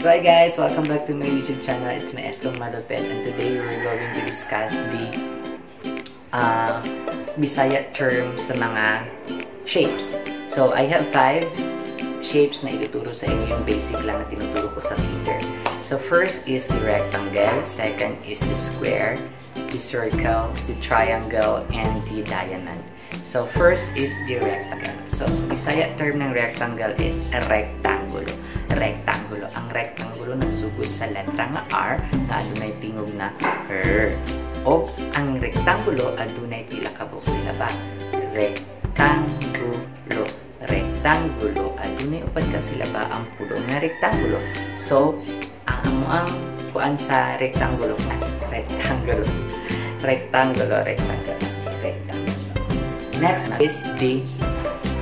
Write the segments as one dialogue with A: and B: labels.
A: So hi guys, welcome back to my YouTube channel. It's me, Estong Malupet, and today we're going to discuss the Bisaya terms sa mga shapes. So I have five shapes na ituturo sa inyo, yung basic lang na tinuturo ko sa kinder. So first is the rectangle, second is the square, the circle, the triangle, and the diamond. So first is the rectangle. So sa Bisaya term ng rectangle is rectangulo. Rectangulo. Ang rectangulo nagsugod sa letra nga R na adunay tingog na R. O ang rectangulo adunay pila ka buok silaba. Rectangulo. Rectangulo. Adunay upat ka silaba ang pulong nga rectangulo. So ang amo ang kuan sa rectangulo na rectangulo. Rectangulo, rectangulo, rectangulo. Next is the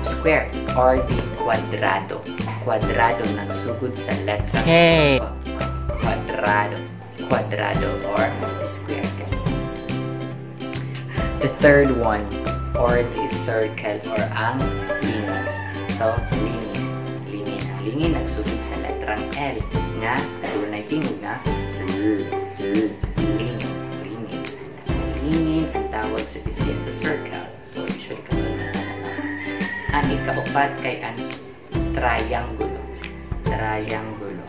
A: square or the kwadrado. Kwadrado, nagsugod sa letra
B: Hey.
A: Kwadrado. Kwadrado or square. The third one or the circle or ang lingin. So, lingin. Lingin. Ang lingin nagsugod sa letrang L nga adunay tingog na L. L. Lingin. Lingin. Lingin ang tawag sa Bisaya sa circle. So, usually katulad na ang ikaupat kay ang triangulo. Triangulo.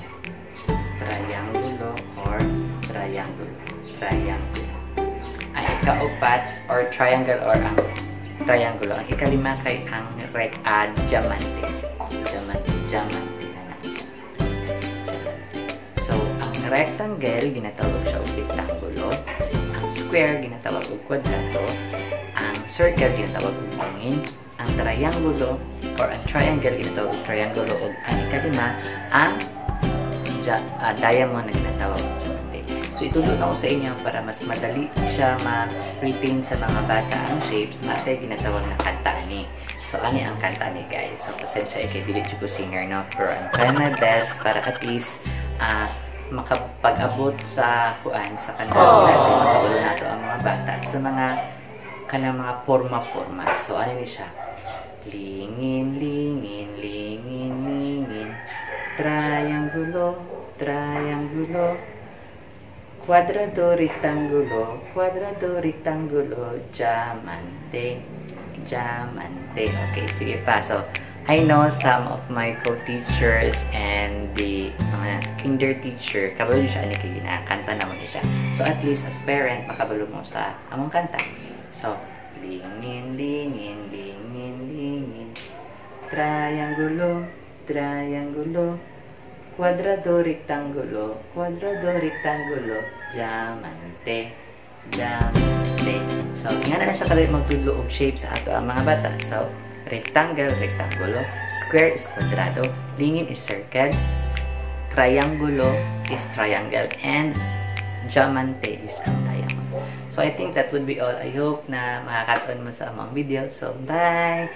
A: Triangulo or triangulo. Triangulo. Ang ikaupat or triangle or ang triangulo. Ang ikalima kay ang diamante. Diamante. Diamante na na siya. Diamante. So, ang rectangle, ginatawag siya og rectangulo. Ang square, ginatawag og kwadrado. Ang circle, ginatawag og lingin. Ang triangulo or ang triangle, ginatawag og triangulo. Og ang ikalima, ang diamond na ginatawag og diamante. So, itudlo na ko sa inyo para mas madali siya ma-retain sa mga bata ang shapes na tayo ginatawag na kanta ni. So, ani ang kanta ni, guys. So, pasensya kay dili ko singer, no? Pero I'm trying my best para at least makapag-abot sa kuan sa kanang klase, makabalo nato ang mga bata sa mga kanang mga forma-forma. So, ano ni siya? Lingin, lingin, lingin, lingin. Triangulo, triangulo. Kwadrado, rectangulo, kwadrado, rectangulo, diamante, diamante. Okay, sige pa. So, I know some of my co-teachers and the mga kinder teacher, kabalo siya ani kay ginakanta naman ni siya. So, at least as parent, makabalo mo sa among kanta. So, lingin, lingin, lingin, lingin. Triangulo, triangulo, kwadrado, rectangulo, kwadrado, rectangulo, diamante, diamante. So, nga na siya kadali magtudlo og shape sa ato ang mga bata. So, rectangle, rectangulo, square is kwadrado, lingin is circle, triangulo is triangle, and diamante is ang diamond. So, I think that would be all. I hope na makakatuon mo sa among video. So, bye!